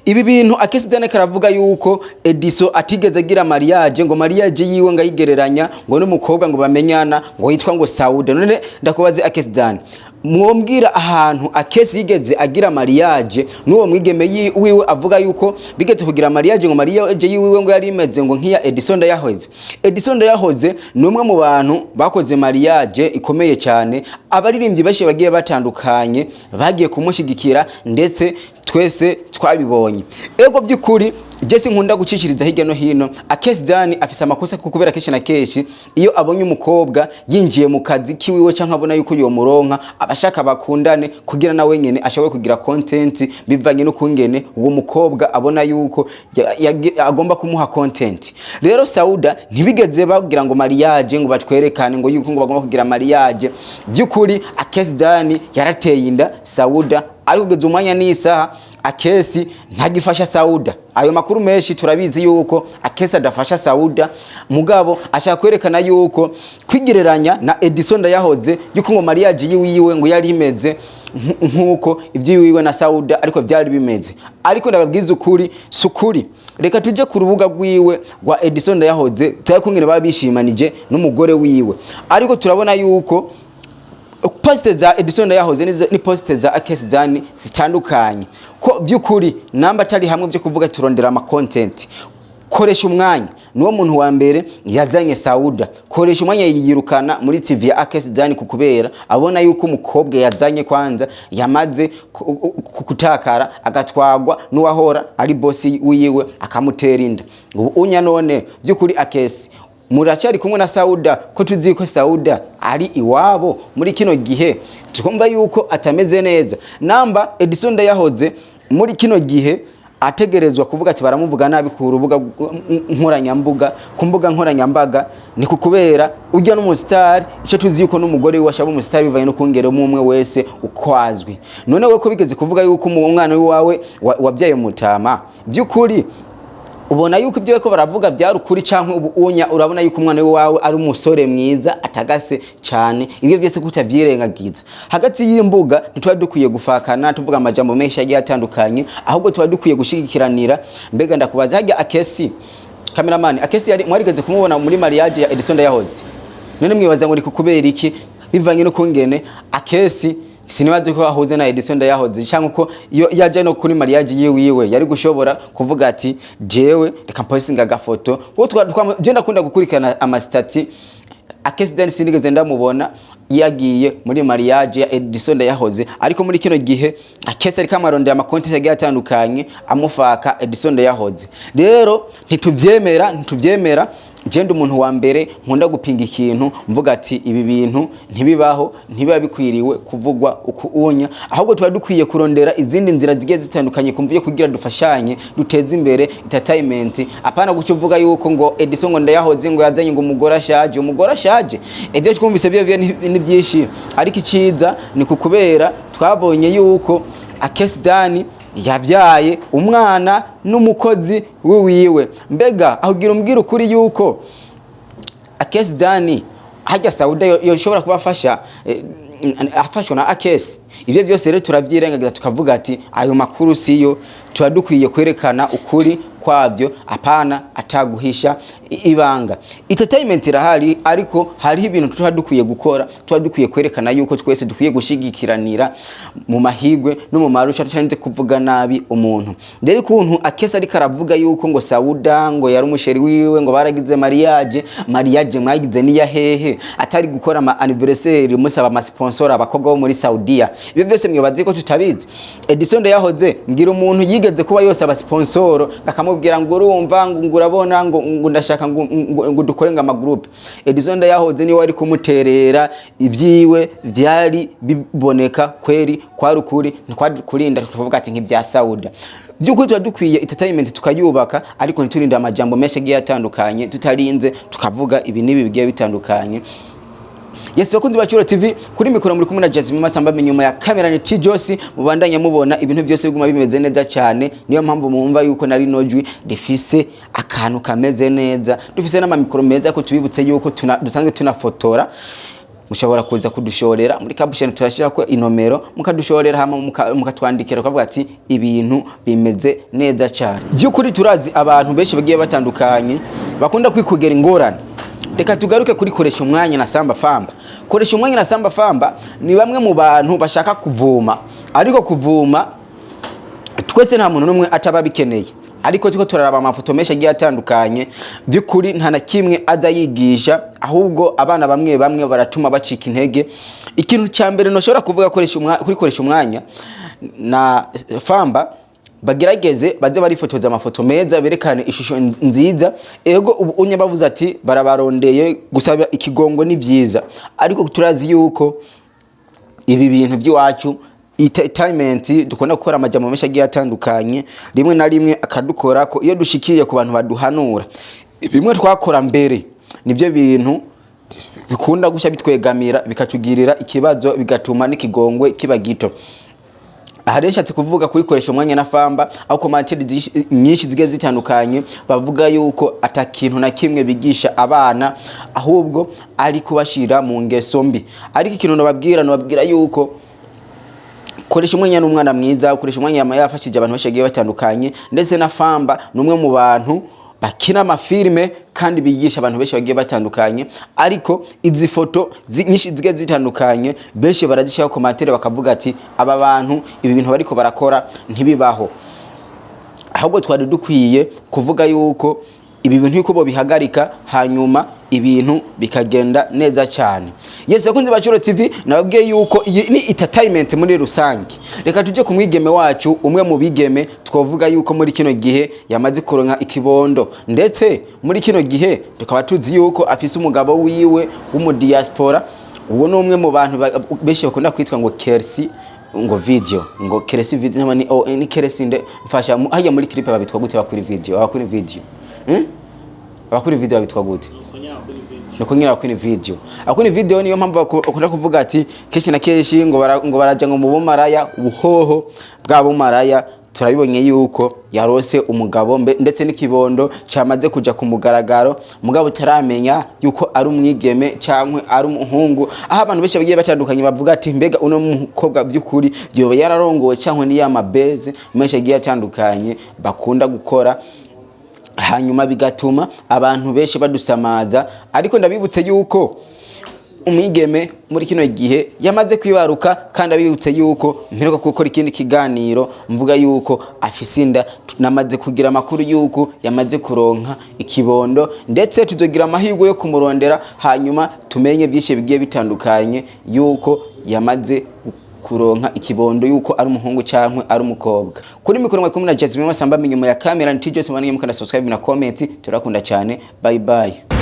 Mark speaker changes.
Speaker 1: Ibi bintu Akesi Dane karavuga yuko Ediso atigeze agira mariage, ngo mariage yiwe ngo ayigereranya ngo n'umukobwa ngo bamenyana ngo yitwa ngo Sauda. None ndakubaze Akesi Dane, mwombwira ahantu Akesi yigeze agira mariage n'uwo mwigeme wiwe avuga yuko bigeze kugira mariage, ngo mariage yiwiwe ngo yari imeze ngo nk'iya Edison Ndayahoze? Edison Ndayahoze ni umwe mu bantu bakoze mariage ikomeye cyane, abaririmbyi benshi bagiye batandukanye bagiye kumushyigikira, ndetse twese twabibonye. Ego, by'ukuri Jesse nkunda gucishiriza hirya no hino. Akesi Dani afise amakosa, kuko kubera kenshi na kenshi iyo abonye umukobwa yinjiye mu kazi kiwiwe canke abona yuko yomuronka, abashaka bakundane kugira na wenyene ashobore kugira content bivanye n'ukungene uwo mukobwa abona yuko agomba kumuha content. Rero Sauda ntibigeze bagira ngo mariage, ngo batwerekane ngo yuko ngo bagomba kugira mariage. By'ukuri Akesi Dani yarateye inda Sauda, ariko kugeza umwanya n'isaha Akesi ntagifasha Sauda. Ayo makuru menshi turabizi yuko Akesi adafasha Sauda, mugabo ashaka kwerekana yuko kwigereranya na Edison Ndayahoze, yuko ngo mariage yiwiwe ngo yari imeze nkuko iby'iwiwe na Sauda ariko byari bimeze. Ariko ndababwiza ukuri, si ukuri. Reka tuje ku rubuga rwiwe rwa Edison Ndayahoze, turabe kungene baba bishimanije n'umugore wiwe. Ariko turabona yuko post za Edison Ndayahoze ni post za Akesi Dani zitandukanye, ko by'ukuri namba atari hamwe byo kuvuga turondera ama content. Koresha umwanya, niwo muntu wa mbere yazanye Sauda. Koresha umwanya yiyirukana muri TV ya Akesi Dani, kukubera abona yuko umukobwa yazanye kwanza yamaze kutakara, agatwagwa n'uwahora ari bosi wiwe, akamutera inda. Ubu unya none by'ukuri Akesi muracyari kumwe na Sauda, ko tuzi ko Sauda ari iwabo muri kino gihe, twumva yuko atameze neza? Namba Edison Ndayahoze muri kino gihe ategerezwa kuvuga ati baramuvuga nabi ku rubuga nkoranyambuga, ku mbuga nkoranyambaga, ni kukubera ujya n'umustar. Icyo tuzi yuko n'umugore we ashaba umustar bivanye no kungera umwe wese uko azwi. None we ko bigeze kuvuga yuko umwana wawe wabyaye mutama, by'ukuri ubona yuko ibyo ko baravuga byari ukuri, canke ubu unya urabona yuko umwana wawe ari umusore mwiza atagase cyane? Ibyo byose kutavyirengagiza hagati y'imbuga, ntituba dukwiye gufakana tuvuga amajambo menshi agiye atandukanye, ahubwo tuba dukwiye gushigikiranira. Mbega ndakubaza, harya Akesi, cameraman Akesi, yari mwarigeze kumubona muri mariage ya Edison Ndayahoze? None mwibaza ngo ni kukubera iki? Bivanye no kungene Akesi sinibaze ko ahuze na Edison Ndayahoze, cyangwa ko iyo yaje no kuri mariage yiwiwe yari gushobora kuvuga ati jewe reka mpostinga agafoto. Kuko je ndakunda gukurikirana ama status Akesi Dani, sinigeze ndamubona yagiye muri mariage ya Edison Ndayahoze. Ariko muri kino gihe Akesi ariko amarondera ama content agiye atandukanye amufaka Edison Ndayahoze. Rero ntituvyemera, ntituvyemera. Je ndi umuntu wa mbere nkunda gupinga ikintu, mvuga ati ibi bintu ntibibaho, ntibiba bikwiriwe kuvugwa uku unya, ahubwo tuba dukwiye kurondera izindi nzira zigiye zitandukanye kumva kugira dufashanye, duteze imbere entertainment, apana guca uvuga yuko ngo Edison ngo Ndayahoze ngo yazanye ngo umugore ashaje, umugore ashaje. Ibyo twumvise byo ni byinshi, ariko iciza ni kukubera twabonye yuko Akesi Dani yabyaye umwana n'umukozi wiwiwe. Mbega aho ugira umbwira ukuri yuko Akesi Dani hajya Sauda yoshobora kuba afasha afashwa na Akesi? Ivyo byose rero turavyirengagiza, tukavuga ati ayo makuru siyo. Tuba dukwiye kwerekana ukuri kwavyo, apana ataguhisha ibanga. Entertainment irahari, ariko hariho ibintu tuba dukwiye gukora, tuba dukwiye kwerekana yuko twese dukwiye gushigikiranira mu mahigwe no mu marusha, tutarinze kuvuga nabi umuntu. Rero ukuntu Akesi ariko aravuga yuko ngo Sauda ngo yari umusheri wiwe, ngo baragize mariage, mariage mwagize niya hehe, atari gukora ama anniversaire musaba ama sponsor abakobwa bo muri Saudiya? Ibyo byose mwibaze ko tutabizi? Edison Ndayahoze, ngira umuntu yigeze kuba yose aba sponsor akamubwira ngo urumva ngo urabona ngo ndashaka ngo dukore ngo ama groupe, Edison Ndayahoze niwe wari kumuterera. Ibyiwe byari biboneka kweri kwari ukuri, ntikwari kurinda tuvuga ati nk'ibya Sauda. By'ukuri tuba dukwiye entertainment tukayubaka, ariko ntiturinde amajambo menshi agiye atandukanye, tutarinze tukavuga ibi n'ibi bigiye bitandukanye. Yes, bakunzi ba Cyuro TV, kuri mikoro muri kumwe na Jasmine Masamba, inyuma ya kamera ni T Josi. Mubandanya mubona ibintu byose biguma bimeze neza cyane. Niyo mpamvu mwumva yuko nari nojwi rifise akantu kameze neza, dufise n'amamikoro meza, ko tubibutse yuko dusanzwe tunafotora. Mushobora kuza kudushorera muri caption, turashira ko inomero, mukadushorera hama mukatwandikira ukavuga ati ibintu bimeze neza cyane. By'ukuri turazi abantu benshi bagiye batandukanye bakunda kwikugera ingorane. Reka tugaruke kuri Koresha Umwanya na Samba Famba. Koresha Umwanya na Samba Famba ni bamwe mu bantu bashaka kuvuma, ariko kuvuma twese nta muntu n'umwe ataba abikeneye. Ariko turiko turaraba amafoto menshi agiye atandukanye, by'ukuri nta na kimwe aza yigisha, ahubwo abana bamwe bamwe baratuma bacika intege. Ikintu cya mbere ntushobora kuvuga kuri Koresha Umwanya na Famba, bagerageze baze barifotoza amafoto meza, berekane ishusho nziza. Ego, ubu unye bavuze ati barabarondeye gusaba ikigongo, ni vyiza, ariko turazi yuko ibi bintu by'iwacu entertainment dukunda gukora amajambo menshi agiye atandukanye, rimwe na rimwe akadukora ko iyo dushikiriye ku bantu baduhanura. Bimwe twakora mbere nivyo bintu bikunda gushya bitwegamira, bikatugirira ikibazo, bigatuma n'ikigongwe kiba gito. Aha rero nshatse kuvuga kuri Koresha Umwanya na Famba, aho commentaires nyinshi zigiye zitandukanye bavuga yuko ata kintu na kimwe bigisha abana, ahubwo ari kubashira mu ngeso mbi. Ariko ikintu nababwira yuko Koresha Umwanya n'umwana mwiza. Koresha Umwanya yama yafashije abantu benshi bagiye batandukanye, ndetse na Famba ni umwe mu bantu bakina amafilme kandi bigisha abantu benshi bagiye batandukanye. Ariko izi foto nyinshi zigiye zitandukanye, benshi barazishyiraho commentaires bakavuga ati aba bantu ibi bintu bariko barakora ntibibaho, ahubwo twari dukwiye kuvuga yuko ibi bintu yuko bobihagarika, hanyuma ibintu bikagenda neza cyane. Yes, bakunzi ba Curo TV, nababwiye yuko iyi ni entertainment muri rusange. Reka tuje ku mwigeme wacu, umwe mu bigeme twavuga yuko muri kino gihe yamaze kuronka ikibondo, ndetse muri kino gihe tukaba tuzi yuko afise umugabo wiwe w'umudiaspora. Uwo ni umwe mu bantu benshi bakunda kwitwa ngo Kersi, ngo video, ngo Kersi video, ni, oh, ni Kersi nde? Mfasha hajya muri clip babitwa gute bakuri video, abakuri video, Abakuri video babitwa gute? Nuko nyine abakuri video, abakuri video, niyo mpamvu bakunda kuvuga ati kenshi na kenshi ngo baraja ngo mu bumaraya, ubuhoho bwa bumaraya. Turabibonye yuko yarose umugabo ndetse n'ikibondo cyamaze kuja ku mugaragaro, mugabo utaramenya yuko ari umwigeme cyangwa ari umuhungu, aho abantu benshi bagiye batandukanye bavuga ati mbega uno mukobwa by'ukuri yoba yararongowe cyangwa ni ya mabeze menshi agiye atandukanye bakunda gukora, hanyuma bigatuma abantu benshi badusamaza. Ariko ndabibutse yuko umwigeme muri kino gihe yamaze kwibaruka, kandi abibutse yuko mperuka gukora ikindi kiganiro mvuga yuko afise inda. Namaze kugira amakuru yuko yamaze kuronka ikibondo, ndetse tuzogira amahirwe yo kumurondera, hanyuma tumenye byinshi bigiye bitandukanye yuko yamaze kuronka ikibondo, yuko ari umuhungu cyangwa ari umukobwa. Kuri mikoro mwe kumwe na Jasmine Masamba, inyuma ya kamera ni Tijose. Mwanige mukanda subscribe na comment. Turakunda cyane, bye bye.